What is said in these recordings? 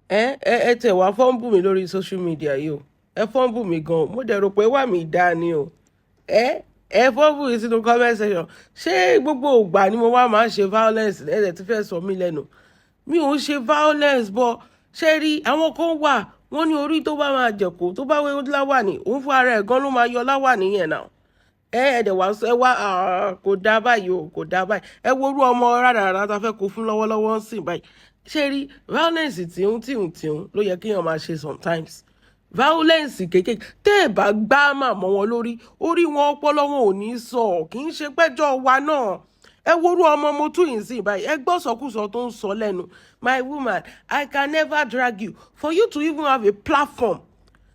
Ẹ tẹ̀ wá fumble mi lórí social media yìí o. Ẹ fumble mi gan. Mo dẹ̀ rò pé wà mí dá ni o. Ẹ fumble mi sínú comment section. Ṣé gbogbo ìgbà ni mo wá máa ń ṣe violence? Ẹ dẹ̀ ti fẹ́ sọ mí lẹ́nu. Mi ò ń ṣe violence, but ṣé rí àwọn kan wà, wọ́n ní orí tó bá máa jẹ̀kọ́ tó bá wé láwàní, òun fún ara ẹ̀ gan ló máa yọ láwàní yẹn náà. Ẹ dẹ̀ wá sọ ẹ wá, kò dá báyìí o, kò dá báyìí. Ẹ wo orú ọmọ rádaràdà tá a fẹ́ kó fún lọ́wọ́lọ́wọ́ ń sìn báyìí. Ṣé rí violence tìhún tìhún tìhún ló yẹ kéèyàn máa ṣe sometimes. Violence kéékèèké tẹ́ ẹ̀ bá gbá màmọ́ wọn lórí, orí wọn, ọpọlọ wọn ò ní sọ. Kì í ṣe pẹ́jọ́ wa náà. Ẹ worú ọmọ mo tún yìí sí báyìí. Ẹ gbọ́ sọkúsọ tó ń sọ lẹ́nu. "My woman, I can never drag you." For you to even have a platform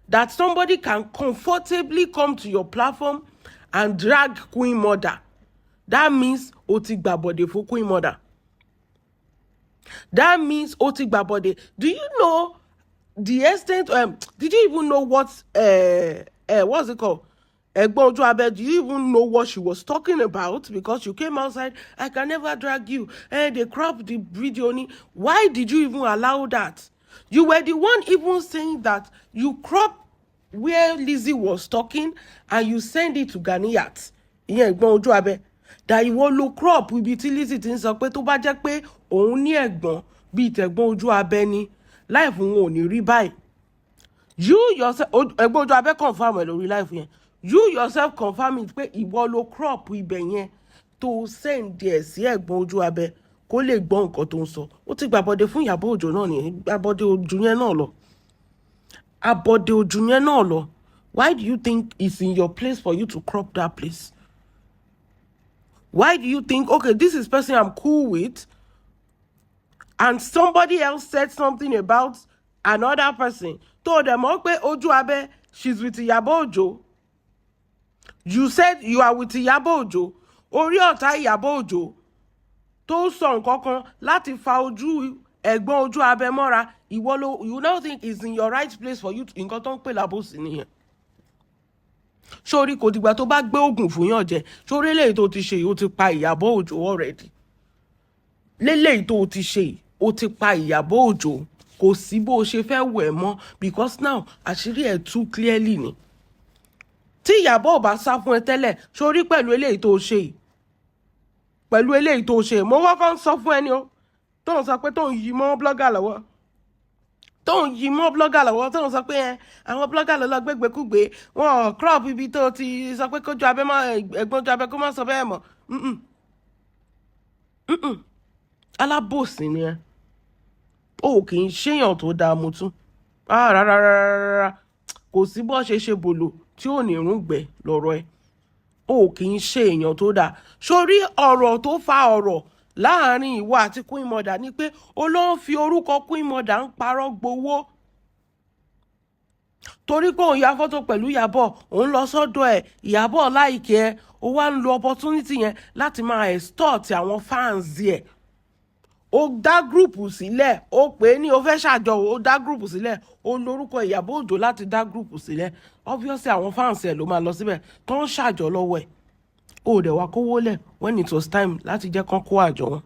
that somebody can comfortably come to your platform and drag Queen Mother, that means o ti gbàbọ̀dè fún Queen Mother. That means o ti gbàbọ̀dè. Do you know the extent? Did you even know what what's it called, Ẹ̀gbọ́n Ojú Abẹ, do you even know what she was talking about? Because you came outside, "I can never drag you," and they crop the video ni. Why did you even allow that? You were the one even saying that you crop where Lizzy was talking and you send it to Ganiyat. Ìyẹn Ẹ̀gbọ́n Ojú Abẹ, that ìwọ ló crop ibi tí Lizzy ti ń sọ pé tó bá jẹ́ pé òun ní ẹ̀gbọ́n bíi tẹ̀gbọ́n Ojú Abẹ ni, life wọn ò ní rí báyìí. You yourself, Ẹ̀gbọ́n Ojú Abẹ, confirm ẹ̀ lórí live yẹn. You yourself confirm it pé ìwọ ló crop ibẹ̀ yẹn tó send ẹ̀ sí Ẹ̀gbọ́n Ojú Abẹ kó lè gbọ́ nǹkan tó ń sọ. Ó ti gbàbọ̀dé fún Ìyábọ̀ Òjó náà ní gbàbọ̀dé ojú yẹn náà lọ, abọ́dé ojú yẹn náà lọ. Why do you think it's in your place for you to crop that place? Why do you think, okay, this is person I'm cool with, and somebody else said something about another person, tó dẹ̀ mọ̀ pé Ojú Abẹ, she's with Ìyábọ̀ Òjó? You said you are with Ìyábọ̀ Òjó. Orí ọ̀tá Ìyábọ̀ Òjó tó sọ nǹkan kan láti fa ojú Ẹ̀gbọ́n Ojú Abẹ mọ́ra, ìwọ ló, you now think it's in your right place for you to. Nǹkan tó ń pè lábòsí nìyẹn. Sórí kò dìgbà tó bá gbé oògùn fún yàn jẹ. Sórí eléyìí tó ti ṣe yìí, ó ti pa Ìyábọ̀ Òjó already. Léléyìí tó ti ṣe yìí, ó ti pa Ìyábọ̀ Òjó. Kò sí bó o ṣe fẹ́ wẹ̀ mọ́, because now àṣírí ẹ̀ tú clearly ni. Tí Ìyábọ̀ ò bá sá fún ẹ tẹ́lẹ̀, sórí pẹ̀lú eléyìí tó ṣe yìí, pẹ̀lú eléyìí tó ṣe, mo kọ́kọ́ ń sọ fún ẹni o tó ń sọ pé tó ń yí mọ́ blogger lọ́wọ́, tó ń yí mọ́ blogger lọ́wọ́, tó ń sọ pé ẹ àwọn blogger ló lọ gbégbékúgbé wọn crop ibi tó ti sọ pé kójú abẹ́ mọ́, Ẹ̀gbọ́n Ojú Abẹ́ kó má sọ bẹ́ẹ̀ mọ́. Alábòsí ni ẹ. O kì í ṣèyàn tó dáa. Mu tún rárá rárá rárá, kò sí bó ṣe ṣe bòlò tí ò ní rúgbẹ lọ́rọ̀ ẹ. O kì í ṣe èèyàn tó dáa. Sórí ọ̀rọ̀ tó fa ọ̀rọ̀ láàrin ìwọ àti Queen Mother ni pé ó ló ń fi orúkọ Queen Mother ń parọ́ gbowó, torí pé òun ya fọ́tò pẹ̀lú Ìyábọ̀, òun lọ sọ́dọ̀ ẹ̀, Ìyábọ̀ like ẹ̀, ó wá ń lo opportunity yẹn láti máa extort àwọn fans ẹ̀. Ó dá group sílẹ̀, ó pè é ní ó fẹ́ ṣàjọ, ó dá group sílẹ̀, ó lórúkọ Ìyábọ̀ Òjó láti dá group sílẹ̀. Obviously àwọn fans ẹ̀ ló máa lọ síbẹ̀ tó ń ṣàjọ lọ́wọ́ ẹ̀. Ó dẹ̀ wá kówó lẹ̀ when it was time láti jẹ́ kán kó àjọ wọn.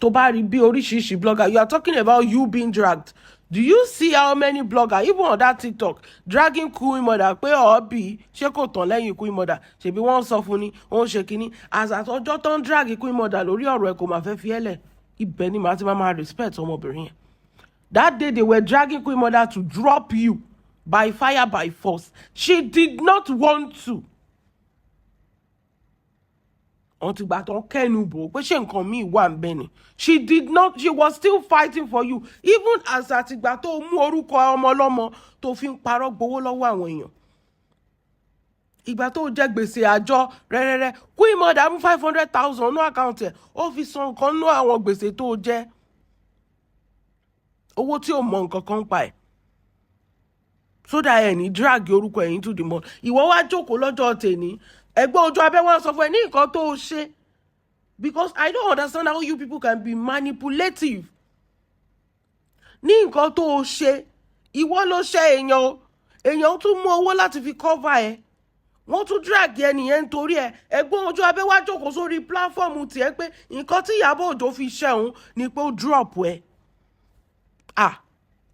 Tó bá rí bí oríṣiríṣi blogger, you are talking about you being dragged. Do you see how many bloggers, even on that TikTok, dragging Queen Mother pé ọ̀ọ́bì ṣé kò tán lẹ́yìn Queen Mother? Ṣèbí wọ́n sọ fún ni wọ́n ṣe kínní. As àtọjọ́ tó ń drag Queen Mother lórí ọ̀rọ̀ ẹ̀, kò máa fẹ́ fi ẹ́ lẹ̀. Ibẹ̀ ni màá ti máa respect ọmọbìnrin yẹn. That day they were dragging Queen Mother to drop you by fire by force, she did not want to. Wọ́n ti gbà tán kẹ́nu bò ó pé ṣé nǹkan míì wà ń bẹ̀ ni. She did not. She was still fighting for you, even as àtìgbà tó mú orúkọ ọmọ ọlọ́mọ tó fi ń parọ́ gbowó lọ́wọ́ àwọn èèyàn, ìgbà tó jẹ gbèsè àjọ rẹ́rẹ́rẹ́. Queen Mother mú 500,000 nú account ẹ̀, ó fi san nǹkan nú àwọn gbèsè tó jẹ, owó tí ò mọ nǹkan kan pa ẹ̀, so that ẹ̀ ní drag orúkọ ẹ̀yìn to the mall. Ìwọ wá jókòó lọ́jọ́ tèní, Ẹ̀gbọ́n Ojú Abẹ́ wọn sọ fún ẹ ní nǹkan tó o ṣe, because I don't understand how you people can be manipulative. Ní nǹkan tó o ṣe, ìwọ ló ṣe èèyàn o, èèyàn tún mú owó láti fi cover ẹ, wọ́n tún drag ẹnìyẹn nítorí ẹ. Ẹ̀gbọ́n Ojú Abẹ́ wá jókòó sórí platform tiẹ̀ pé nǹkan tí Ìyábọ̀ Òjó fi ṣẹ̀hún ni pé ó drop ẹ. Ah,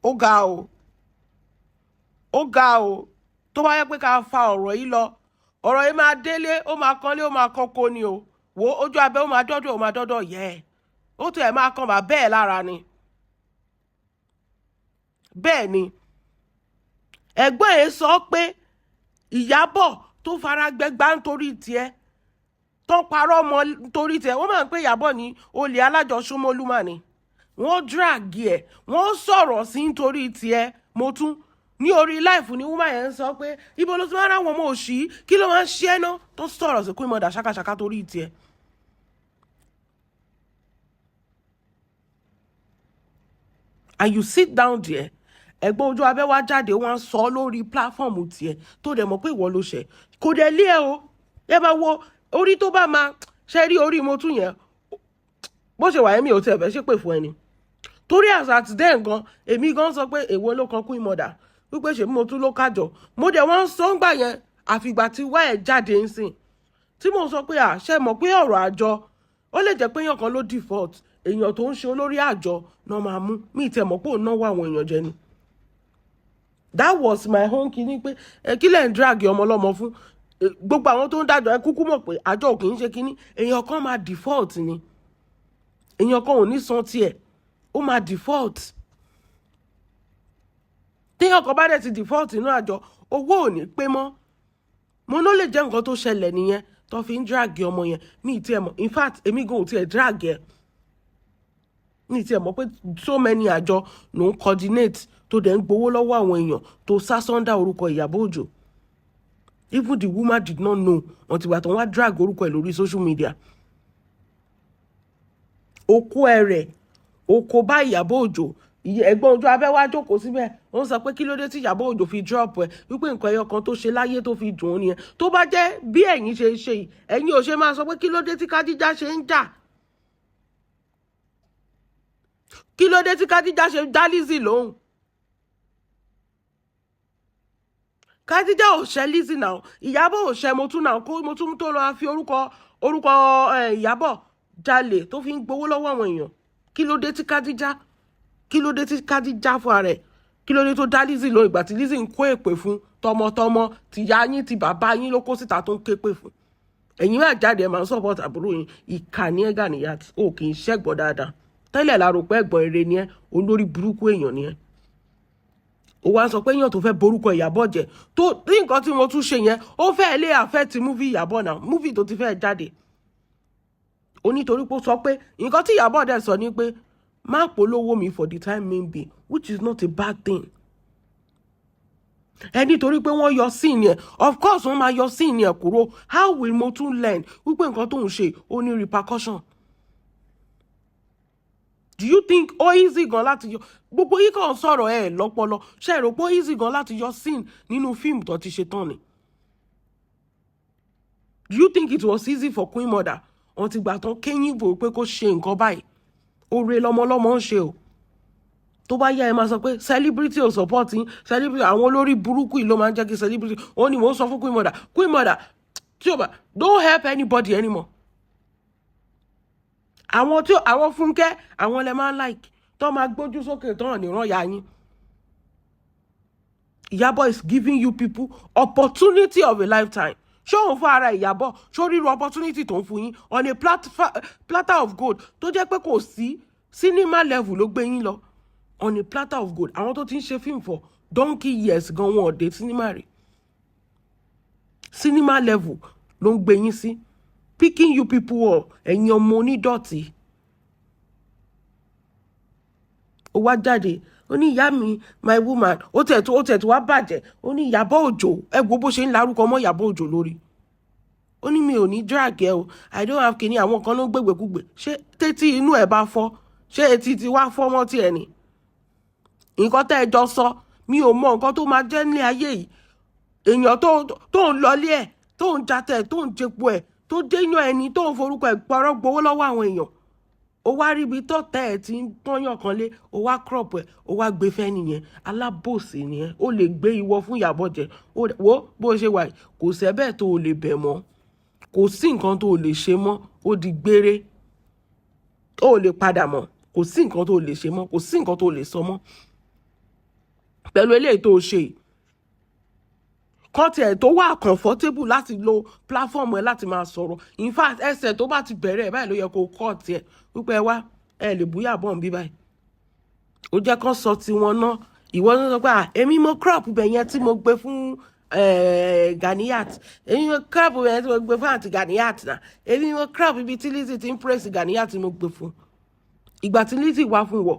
ó ga o, ó ga o. Tó bá yẹ pé ká fa ọ̀rọ̀ yìí lọ, ọ̀rọ̀ yìí máa délé, ó máa kanlé, ó máa kanko ni o. Wo ojú abẹ́, ó máa dọ́dọ̀, ó máa dọ́dọ̀ yẹ ẹ̀, ó tún ẹ̀ máa kan bàbá ẹ̀ lára ni. Bẹ́ẹ̀ ni ẹ̀gbọ́n ẹ̀ sọ pé Ìyábọ̀ tó fara gbẹgbá nítorí tiẹ̀, tó parọ́ mọ́ nítorí tiẹ̀. Wọ́n máa ń pè Ìyábọ̀ ní olè alájọsúnmọ́lúmà ni. Wọ́n drag ẹ̀, wọ́n sọ̀rọ̀ sí nítorí tiẹ̀. Mo tún ní orí live ní woman yẹn ń sọ pé ibo ló ti máa ń ráwọn ọmọ òṣì, kí ló máa ń ṣe é ná, tó sọ̀rọ̀ sí Queen Mother ṣàkàṣàkà torí tiẹ̀. And you sit down there, ẹ̀gbọ́n ojú abẹ́ wá jáde, wọ́n sọ lórí platform tiẹ̀ tó dẹ̀ mọ̀ pé ìwọ ló ṣẹ̀, kò dẹ̀ lé ẹ o. Ẹ máa wo orí tó bá máa ṣe rí orí mo tún yẹn bó ṣe wà, èmi ò tiẹ̀ fẹ́ ṣépè fún ẹni torí as at then gan, èmi gan sọ pé èwo ló kan Queen Mother, wípé ṣèbí mo tún ló kájọ. Mo dẹ̀ wọ́n sọ ń gbà yẹn, àfìgbà tí wá ẹ̀ jáde ń sìn tí mo sọ pé àṣẹ mọ̀ pé ọ̀rọ̀ àjọ, ó lè jẹ́ pé èèyàn kan ló default, èèyàn tó ń ṣe olórí àjọ náà máa mú mi ìtẹ̀ mọ̀ pé òun náwó àwọn èèyàn jẹ ni. That was my own kinní pé ẹ kí lẹ̀ ń drag ọmọ ọlọ́mọ fún. Gbogbo àwọn tó ń dájọ́, ẹ kúkú mọ̀ pé àjọ ò kì í ṣe kinní, èèyàn kan máa default ni, èèyàn kan ò ní san tiẹ̀, ó máa default. Téèyàn kan bá dẹ̀ ti default inú àjọ, owó ò ní pé mọ́. Mo ló lè jẹ́ nǹkan tó ṣẹlẹ̀ nìyẹn tó fi ń drag ọmọ yẹn. Mi ì tiẹ̀ mọ̀. In fact, èmi gan ò tiẹ̀ drag ẹ̀. Mi ì tiẹ̀ mọ̀ pé so many àjọ ló ń coordinate, tó dẹ̀ ń gbowó lọ́wọ́ àwọn èèyàn, tó sá sọ́ndà orúkọ Ìyábọ̀ Òjó. Even the woman did not know until ìgbà tó wá drag orúkọ ẹ̀ lórí social media. Okó ẹ rẹ̀ oko bá Ìyábọ̀ Òjó. Ẹ̀gbọ́n ojú abẹ́ wá jókòó síbẹ̀, ó ń sọ pé kí ló dé tí Ìyábọ̀ Òjó fi drop ẹ̀, wípé nǹkan ẹyọ kan tó ṣe láyé tó fi dùn ún nìyẹn. Tó bá jẹ́ bí ẹ̀yin ṣe ṣe yìí, ẹ̀yin ò ṣe máa sọ pé kí ló dé tí Kádíjà ṣe ń jà, kí ló dé tí Kádíjà ṣe dá Lizzy lóhùn? Kádíjà ò ṣe Lizzy náà, Ìyábọ̀ ò ṣe Motún náà, kó Motún tó lọ fi orúkọ Ìyábọ̀ jalè tó fi ń gbowó lọ́wọ́ àwọn èèyàn. Kí ló dé tí Kádíjà, kí ló dé tí Kádíjà fún ara ẹ̀, kí ló dé tó dá Lizzy lóhùn ìgbà tí Lizzy ń kó èpè fún tọmọtọmọ, tìyá yín, ti bàbá yín ló kó síta tó ń ké pè fún? Ẹ̀yin máa jáde, ẹ̀ máa ń support àbúrò yín. Ìkà ní ẹ̀, Ganiyat, ó kì í ṣẹ́gbọ́n dáadáa tẹ́lẹ̀. La rò pé ẹ̀gbọ́n eré ni ẹ́, olórí burúkú èèyàn ni ẹ́. Ó wá sọ pé èèyàn tó fẹ́ borúkọ Ìyábọ̀ jẹ́, tó ní nǹkan tí mo tún ṣe yẹn, ó fẹ́ lé affect movie Ìyábọ̀ náà, movie tó ti fẹ́ jáde. Ó nítorí pé ó sọ pé nǹkan tí Ìyábọ̀ dẹ̀ sọ ni pé má polówó mi for the time being, which is not a bad thing. Ẹ nítorí pé wọ́n yọ scene yẹn, of course wọ́n máa yọ scene yẹn kúrò. How will mo tún learn wípé nǹkan tó ń ṣe ó ní repercussion? Do you think ó easy gan láti yọ? Gbogbo yìí kàn sọ̀rọ̀ ẹ̀ lọ́pọlọ. Ṣe é rò pé ó easy gan láti yọ scene nínú fíìmù tó ti ṣe tán ni? Do you think it was easy for Queen Mother? Wọ́n ti gbà tán kéyìn bò pé kó ṣe nǹkan báyìí. Oore lọmọlọmọ ń ṣe o. Tó bá yá, ẹ máa sọ pé celebrity ò support yín. Celebrity, àwọn olórí burúkú yìí ló máa ń jẹ́ kí celebrity. Òun ni mò ń sọ fún Queen Mother. Queen Mother, tí o bá don't help anybody anymore. Àwọn tí àwọn Fúnkẹ́, àwọn lẹ máa ń like, tó máa gbójú sókè tó hàn níran ya yín. Ìyábọ̀ is giving you people opportunity of a lifetime. Ṣé òun fún ara Ìyábọ̀, ṣó ríru opportunity tó ń fún yín on a platter of gold, tó jẹ́ pé kò sí cinema level ló gbé yín lọ on a platter of gold? Àwọn tó ti ń ṣe fíìmù for donkey years gan, wọn ò dé cinema rí. Cinema level ló ń gbé yín sí, picking you people up. Ẹ̀yin ọmọ onídọ̀tí, ó wá jáde, ó ní ìyá mi, my woman. Ó tẹ̀ tó wá bàjẹ́. Ó ní Ìyábọ̀ Òjó, ẹ wo bó ṣe ń larúkọ mọ́ Ìyábọ̀ Òjó lórí. Ó ní mi ò ní drag ẹ o, I don't have kini. Àwọn kan ló ń gbégbèkúgbè. Ṣé tétí inú ẹ bá fọ́, ṣé etí ti wá fọ́ mọ́ tiẹ̀ ni? Nǹkan tẹ́ ẹ jọ sọ, mi ò mọ nǹkan tó máa jẹ́ ní ayé yìí. Èèyàn tó ń lọlé ẹ̀, tó ń jatẹ̀, tó ń jẹpo ẹ̀, tó déyàn ẹni tó ń forúkọ ẹ̀ pọ̀rọ̀ gbowó lọ́wọ́ àwọn èèyàn, ó wá rí ibi tọ́tẹ̀ ẹ̀ tí ń pọ́nyàn kan lé, ó wá crop ẹ̀, ó wá gbé fẹ́ nìyẹn. Alábòsí nìyẹn. Ó lè gbé ìwọ fún Ìyábọ̀ jẹ. Wo bó ṣe wà, kò sẹ́bẹ̀ tó o lè bẹ̀ mọ́, kò sí nǹkan tó o lè ṣe mọ́. Ó di gbére, ó lè padà mọ́. Kò Kò sí nǹkan tó lè ṣe mọ́, kò sí nǹkan tó lè sọ mọ́ pẹ̀lú eléyìí tó ṣe yìí. Kọ́ tiẹ̀ tó wà comfortable láti lo platform ẹ láti máa sọ̀rọ̀. In fact, ẹsẹ̀ tó bá ti bẹ̀rẹ̀ ẹ̀ báyìí ló yẹ kó kọ́ tiẹ̀ wípé ẹ wá, ẹ lè búyà bọ̀ ń bí báyìí. Ó jẹ́ kán sọ tiwọn náà. Ìwọ ló sọ pé, "À, èmi mo crop bẹ̀ yẹn tí mo gbé fún Ganiyat. Èmi mo crop bẹ̀ yẹn tí mo gbé fún àǹtí Ganiyat náà. Èmi mo crop ibi tí Lizzy ti ń praise Ganiyat tí mo gbé fún." Ìgbà tí Lizzy wá fún wọ,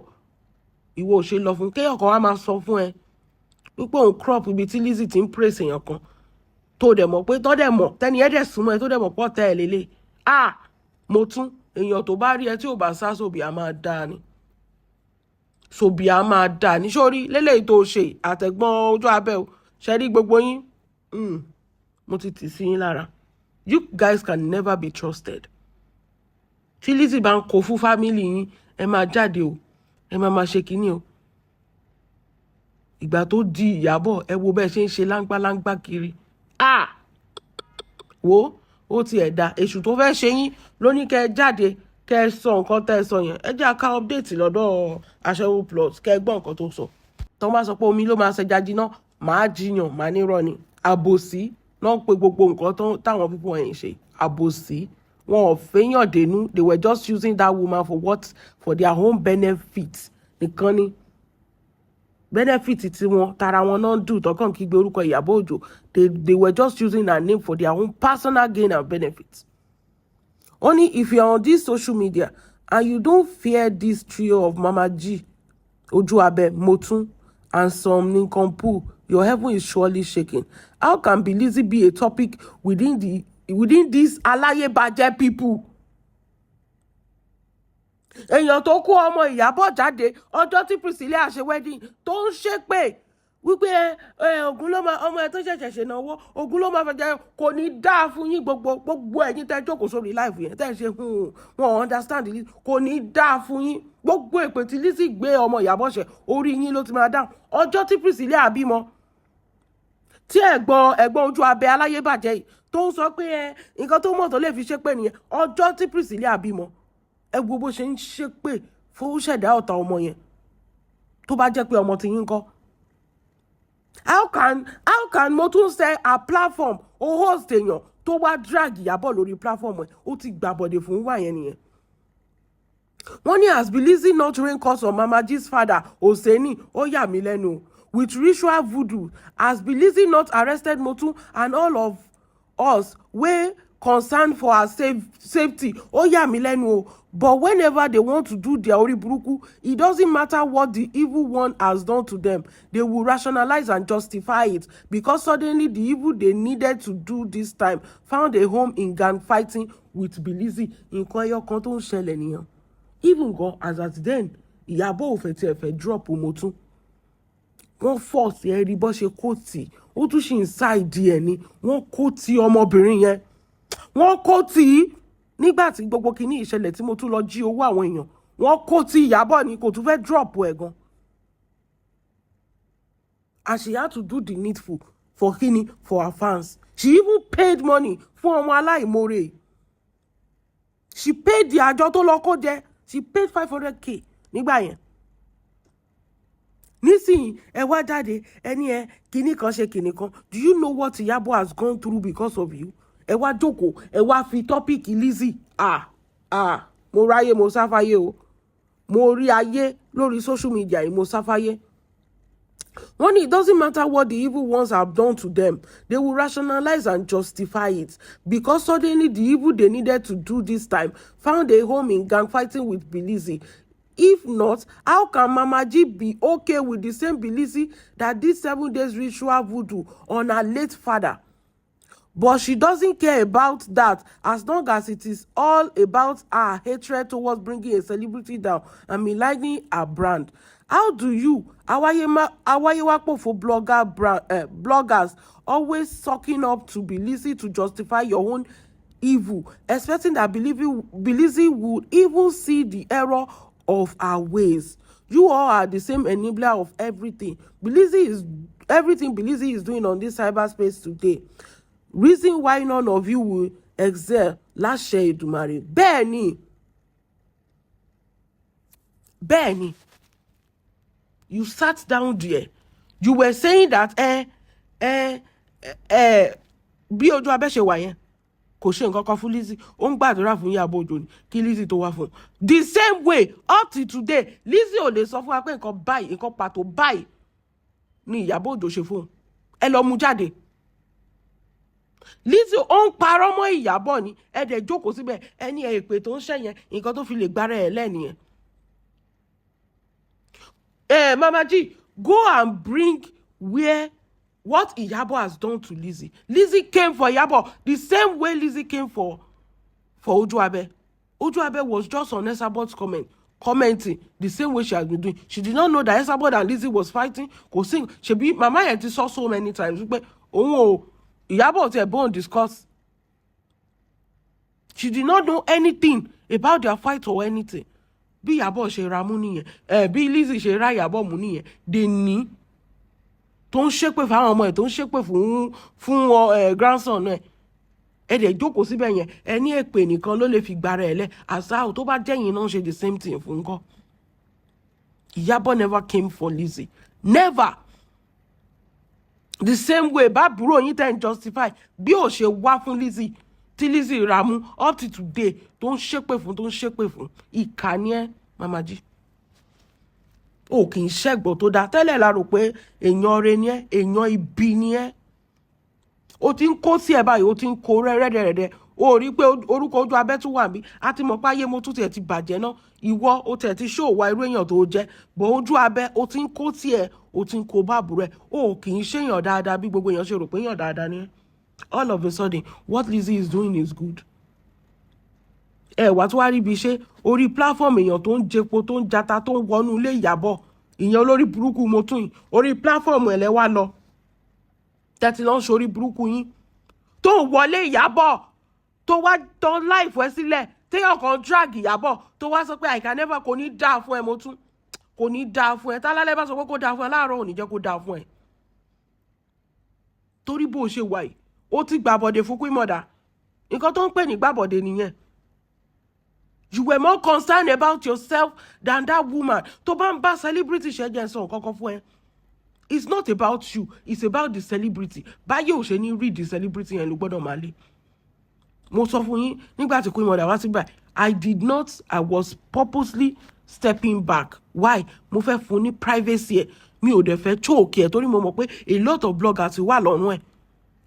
ìwọ ò ṣe lọ fún. Kéèyàn kan wá máa sọ fún ẹ wípé òun crop ibi tí Lizzy ti ń praise èèyàn kan tó dẹ̀ mọ̀ pé tó dẹ̀ mọ̀ tẹ́ni ẹ̀ dẹ̀ súnmọ́ ẹ, tó dẹ̀ mọ̀ pọ̀ tẹ́ ẹ lélẹ̀. Ah, mo tún èèyàn tó bá rí ẹ tí ò bá sá sóbì, á máa dáa ni, sòbí á máa dáa ní sórí lélẹ́yìí tó ṣe. Àtẹ̀gbọ́n ojú abẹ́ o ṣe rí gbogbo yín, mo ti tì sí yín lára. You guys can never be trusted. Tí Lizzy bá ń kó fún family yín, ẹ máa jáde o, ẹ máa máa ṣe kínní o. Ìgbà tó di Ìyábọ̀, ẹ wo bẹ́ẹ̀ ṣe ń ṣe láńgbáláńgbá kiri. Ah, wo, ó ti ẹ̀ da èṣù tó fẹ́ ṣe yín ló ní kẹ́ ẹ jáde, kẹ́ ẹ sọ nǹkan tẹ́ ẹ sọ yẹn. Ẹ jẹ́ ká update lọ́dọ̀ Aṣẹ́wó Plus, kẹ́ ẹ gbọ́ nǹkan tó sọ. Tó bá sọ pé omi ló máa ṣẹja jiná, màá jiyàn, màá nírọ́ ni. Àbòsí náà pé gbogbo nǹkan táwọn people wọ̀nyí ṣe, àbòsí. Wọn ò fẹ́yàn dénú. They were just using that woman for what? For their own benefit nìkan ni. Benefit tí wọn tara wọn náà dùn tọkàn kígbe orúkọ Ìyábọ̀ Òjó. They were just using her name for their own personal gain and benefit. Only if you are on this social media and you don't fear this trio of Mama G, Ojuabe, Motun, and some nincompoop, your heaven is surely shaking. How can Bilizzy be a topic within these aláyébàjẹ́ people? Èèyàn tó kó ọmọ Ìyábọ̀ jáde ọjọ́ tí Priscilla ṣe wedding, tó ń ṣépè wípé ẹ Ògún ló máa ọmọ ẹ tó ṣẹ̀ṣẹ̀ ṣènáwó, Ògún ló máa fẹ́ jẹ, kò ní dáa fún yín. Gbogbo gbogbo ẹ̀yin tẹ́ jókòó sórí live yẹn, tẹ́ ṣe wọn understand, kò ní dáa fún yín. Gbogbo èpè tí Lizzy gbé ọmọ Ìyábọ̀ ṣe, orí yín ló ti máa dáhùn. Ọjọ́ tí Priscilla bímọ, tí ẹ̀gbọ́n ojú abẹ aláyébàjẹ́ yìí tó ń sọ pé ẹ nǹkan tó mọ̀ tó lè fi ṣépè nìyẹn. Ọjọ́ tí Priscilla bímọ, ẹ wo bó ṣe ń ṣépè fún ṣẹ̀dá ọ̀tá ọmọ yẹn. Tó bá jẹ́ pé ọmọ ti yín kọ́, how can mo tún ṣe a platform o host, èèyàn tó wá drag Ìyábọ̀ lórí platform ẹ̀, ó ti gbàbọ̀dè fún wà yẹn nìyẹn. Wọ́n ní, has Bilizzy not rain curse on Mama G's father Oseni? Ó yà mí lẹ́nu. With ritual voodoo, has Bilizzy not arrested Motu and all of us wey concerned for her safety? Ó yà mí lẹ́nu o. But whenever they want to do their orí burúkú, it doesn't matter what the evil one has done to them, they will rationalize and justify it, because suddenly the evil they needed to do this time found a home in gang fighting with Bilizzy. Nǹkan ẹyọ kan tó ń ṣẹlẹ̀ nìyẹn. Even gan as at then, Ìyábọ̀ ò fẹ́ tiẹ̀ fẹ́ drop Motún. Wọ́n force ẹ rí bó ṣe kó tì, ó tún ṣì ń ṣáìdì ẹ̀ ni. Wọ́n kó ti ọmọbìnrin yẹn, wọ́n kó tì í nígbà tí gbogbo kinní ìṣẹ̀lẹ̀ tí mo tún lọ jí owó àwọn èèyàn. Wọ́n kó ti Ìyábọ̀ ni, kò tún fẹ́ drop ẹ̀ gan, and she had to do the needful for kini, for her fans. She even paid money fún ọmọ aláìmoore. She paid the àjọ tó lọ kó jẹ. She paid 500K nígbà yẹn. Nísìnyí, ẹ wá jáde, ẹni ẹ kinní kan ṣe kinní kan. Do you know what Ìyábọ̀ has gone through because of you? Ẹ wá jókòó, ẹ wá fi topic Lizzy. Ah ah, mo ráyé, mo sáfáyé o. Mo rí ayé lórí social media yìí, mo sáfáyé. Wọ́n ní it doesn't matter what the evil ones have done to them, they will rationalize and justify it, because suddenly the evil they needed to do this time found a home in gang fighting with Bilizzy. If not, how can Mama G be okay with the same Bilizzy that did 7 days ritual voodoo on her late father? But she doesn't care about that as long as it is all about her hatred towards bringing a celebrity down and maligning her brand. How do you, Awayewapofo blogger brand, bloggers always sucking up to Bilizzy to justify your own evil, expecting that Bilizzy would even see the error of her ways? You all are the same enabler of everything. Bilizzy is everything Bilizzy is doing on this cyberspace today. Reason why none of you will excel láṣẹ Èdùmàrè. Bẹ́ẹ̀ ni, Bẹ́ẹ̀ ni, you sat down there, you were saying that ẹ ẹ ẹ bí ojú abẹ́ ṣe wà yẹn, kò ṣe nǹkan kan fún Lizzy, ó ń gbàdúrà fún Ìyábọ̀ Òjó ni kí Lizzy tó wá fún un. The same way, up till today, Lizzy ò lè sọ fún wa pé nǹkan báyìí, nǹkan pàtó báyìí ni Ìyábọ̀ Òjó ṣe fún un. Ẹ lọ mú jáde. Lizzy ó ń parọ́ mọ́ Ìyábọ̀ ni. Ẹ dẹ̀ jókòó síbẹ̀, ẹ ní ẹ èpè tó ń ṣẹ̀yẹn, nǹkan tó fi lè gbára ẹ̀ lẹ́nìyẹn. Mama G, go and bring where what Iyabo has done to Lizzy. Lizzy came for Iyabo the same way Lizzy came for Ojuabe. Ojuabe was just on Esabod's commenting the same way she has been doing. She did not know that Esabod and Lizzy was fighting. Kò sí ṣebí màmá yẹn ti sọ so many times wípé òun ò Ìyábọ̀ tiẹ̀ bóun discuss. She did not know anything about their fight or anything. Bí Ìyábọ̀ ṣe ra mú nìyẹn, ẹ bí Lizzy ṣe ra Ìyábọ̀ mú nìyẹn. Dè ní tó ń ṣépè fáwọn ọmọ ẹ̀, tó ń ṣépè fún ẹ grandson ẹ̀, ẹ dẹ̀ jókòó síbẹ̀ yẹn, ẹ ní èpè nìkan ló lè fi gbára ẹ̀ lẹ̀. Àṣà tó bá jẹ́yìn náà ṣe the same thing fún nǹkan. Ìyábọ̀ never came for Lizzy, never. The same way bábúrò yín tẹ́ ń justify bí ò ṣe wá fún Lizzy, tí Lizzy rà mú up to today, tó ń ṣépè fún, tó ń ṣépè fún. Ìkà ni ẹ́, Mama G. O kì í ṣẹ̀gbọ́n tó dáa. Tẹ́lẹ̀ la rò pé èèyàn rẹ ni ẹ́, èèyàn ibi ni ẹ́. O ti ń kó sí ẹ báyìí, o ti ń kó rẹ́rẹ́dẹ̀rẹ́dẹ́. O rí i pé orúkọ ojú abẹ́ tún wà bí a ti mọ̀ pé ayé mo tún tiẹ̀ ti bàjẹ́ náà. Ìwọ o tiẹ̀ ti ṣó wa irú èèyàn tó jẹ́ bọ̀. Ojú abẹ́, o ti ń kó tiẹ̀, o ti ń kó báàbù rẹ̀. O kì í ṣèyàn dáadáa bí gbogbo èèyàn ṣe rò pé èèyàn dáadáa ni ẹ́. All of a sudden, what Lizzy is doing is good. Ẹ wá tó wá rí ibi ṣe orí platform èèyàn tó ń jẹpo, tó ń jata, tó ń wọnú ilé Ìyábọ̀, ìyẹn olórí burúkú mo tún yìí, orí platform ẹ̀ lẹ́wà lọ tẹ́tí lọ́n ṣorí burúkú yín, tó ń wọlé Ìyábọ̀, tó wá tán láìfọ́ ẹ sílẹ̀, téèyàn kan drag Ìyábọ̀, tó wá sọ pé "I can never". Kò ní dáa fún ẹ, mo tún kò ní dáa fún ẹ. Tálálẹ́ bá sọ pé kó dáa fún ẹ láàárọ̀, ò ní jẹ́ kó dáa fún ẹ, torí bó o ṣe wà yìí, ó ti gbàbọ̀dé fún Queen Mother. Nǹkan tó ń pè ní gbàbọ̀dé nìyẹn. You were more concerned about yourself than that woman. Tó bá ń bá celebrity ṣe, jẹ́ sọ nǹkan kan fún ẹ, it's not about you, it's about the celebrity. Báyìí ò ṣe ní rí the celebrity yẹn ló gbọ́dọ̀ máa lé. Mo sọ fún yín nígbà tí Queen Mother wá sígbà, I did not, I was purposely stepping back. Why? Mo fẹ́ fún ní privacy ẹ̀, mi ò dẹ̀ fẹ́ choke ẹ̀, torí mo mọ̀ pé a lot of bloggers wà lọ́rùn ẹ̀.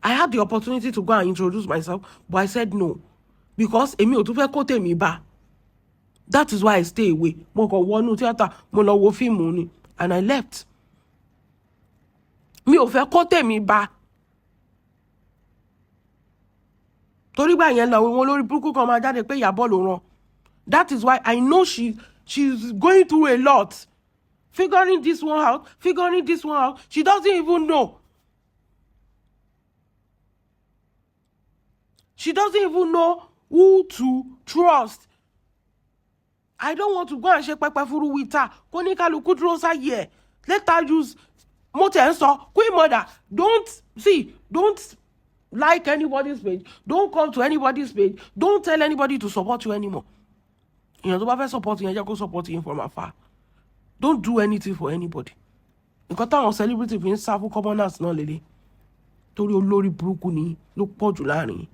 I had the opportunity to go and introduce myself, but I said no, because èmi ò tún fẹ́ kó tèmi bá. That is why I stay away. Mo kàn wọnú tíátà, mo lọ wo fíìmù ni, and I left. Mi ò fẹ́ kó tèmi bá, torí gbà yẹn lọ, wọn lórí burúkú kan máa jáde pé Ìyábọ̀ ló ràn. That is why I know she's going through a lot, figuring this one out, figuring this one out. She doesn't even know, she doesn't even know who to trust. I don't want to go and ṣe pẹpẹ furu with her. Kó ní kálukú dúró sáyé ẹ. Let her use. Mo tẹ̀ ń sọ, Queen Mother, don't see, don't like anybody's page, don't come to anybody's page, don't tell anybody to support you anymore. Èèyàn tó bá fẹ́ support yẹn, jẹ́ kó support yín from afar. Don't do anything for anybody. Nǹkan táwọn celebrity fi ń sá fún commoners náà lélẹ̀, torí olórí burúkú ni ló pọ̀ jù láàrin yín.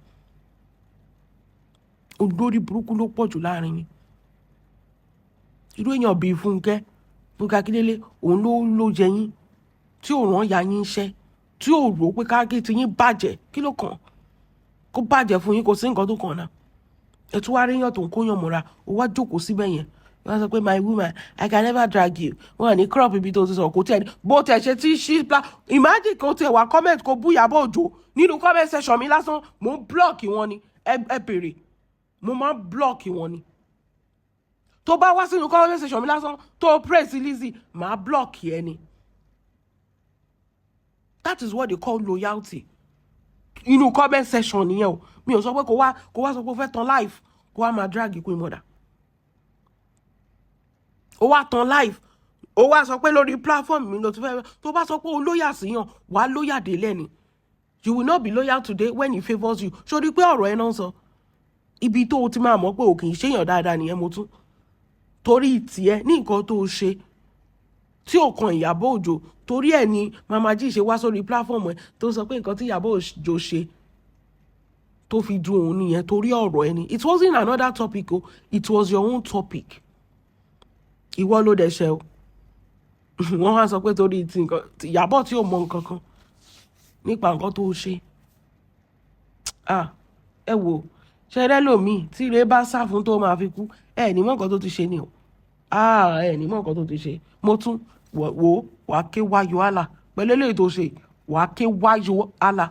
Olórí burúkú ló pọ̀ jù láàrin yín. Irú èèyàn bíi Fúnkẹ́, Fúnkẹ́ Akíndélé, òun ló jẹ yín, tí ò rán ya yín iṣẹ́, tí ò rò pé káàkiri tí yín bàjẹ́. Kí ló kàn kó bàjẹ́ fún yín? Kò sí nǹkan tó kàn náà. Ẹ tún wá ríyàn tó ń kóyàn mọ́ra, ó wá jókòó síbẹ̀ yẹn, wọ́n sọ pé "My woman, I can never drag you." Wọ́n ní crop ibi tó ti sọ kò tiẹ̀ bó tẹ̀ ṣe tí ṣí pla. Imagine kò tiẹ̀ wá comment, kò bú Ìyábọ̀ Òjó nínú comment section mi lásán, mò ń block wọn ni. Ẹ bèrè, mo máa ń block wọn ni. Tó bá wá sínú comment section mi lásán, tó praise Lizzy, màá block ẹ ni. That is what they call loyalty inú comment section nìyẹn o. Mi ò sọ pé kó wá sọ pé ó fẹ́ tan live, kó wá máa drag Queen Mother. Ó wá tan live, ó wá sọ pé lórí platform mi ló ti fẹ́. Tó bá sọ pé o loyal síyàn, wàá loyal délẹ̀ ni. You will not be loyal today when he favours you. Sórí pé ọ̀rọ̀ ẹ náà sọ ibi tó o ti máa mọ̀ pé o kì í ṣèyàn dáadáa nìyẹn. Mo tún Torí tiẹ̀ ní nǹkan tó ṣe tí ò kan Ìyábọ̀ Òjó, torí ẹ̀ ni Mama G ṣe wá sórí platform ẹ̀ tó sọ pé nǹkan tí Ìyábọ̀ Òjó ṣe tó fi dùn òun nìyẹn, torí ọ̀rọ̀ ẹni. It wasn't another topic o, it was your own topic. Ìwọ ló dẹ̀ ṣe o. Wọ́n wá sọ pé torí ti nǹkan Ìyábọ̀ tí ò mọ nǹkan kan nípa nǹkan tó ṣe. Ah, ẹ wò, ṣẹlẹ lòmíì tí ire bá sá fún tó máa fi kú, ẹ ní mọ̀ nǹkan tó ti ṣe ni o. Ah, ẹ ní mọ̀ nǹkan tó ti ṣe. Mo tún wò, wàá ké wáyò àlà pẹ̀lú eléyìí tó ṣe, wàá ké wáyò àlà.